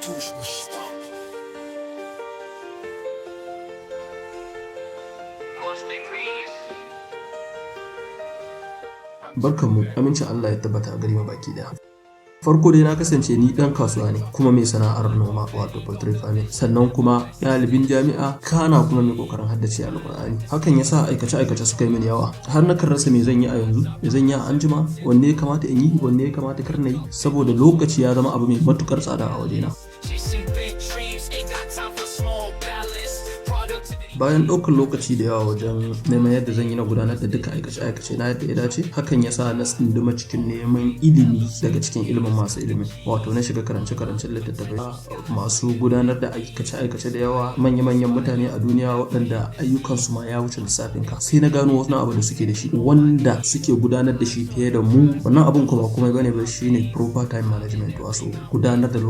Touche pas. Busting bees. Barkanmu, amincin Allah ya tabbata a gare mu baki daya. Farko dai, na kasance ni dan kasuwa ne kuma mai sana'ar noma, wato poultry farming, sannan kuma ɗalibin jami'a, kana kuma mai kokarin haddace Alƙur'ani. Hakan yasa aikace aikace suka yi mini yawa, har na kan rasa me zan yi a yanzu, me zan yi a anjima, wanne ya kamata in yi, wanne ya kamata kar na yi, saboda lokaci ya zama abu mai matukar tsada a wajena. Chasing big dreams, ain't got time for small balance. Productivity. Bayan ɗaukar lokaci da yawa wajen neman yadda zan yi na gudanar da duka aikace-aikace na yadda ya dace, hakan ya sa na tsunduma cikin neman ilimi daga cikin ilimin masu ilimi, wato na shiga karance-karancen littattafai masu gudanar da aikace-aikace da yawa, manya-manyan mutane a duniya waɗanda ayyukansu ma ya wuce lissafin ka. Sai na gano wasu abu da suke da shi wanda suke gudanar da shi fiye da mu. Wannan abun kuma komai bane ba, shine proper time management, wato gudanar da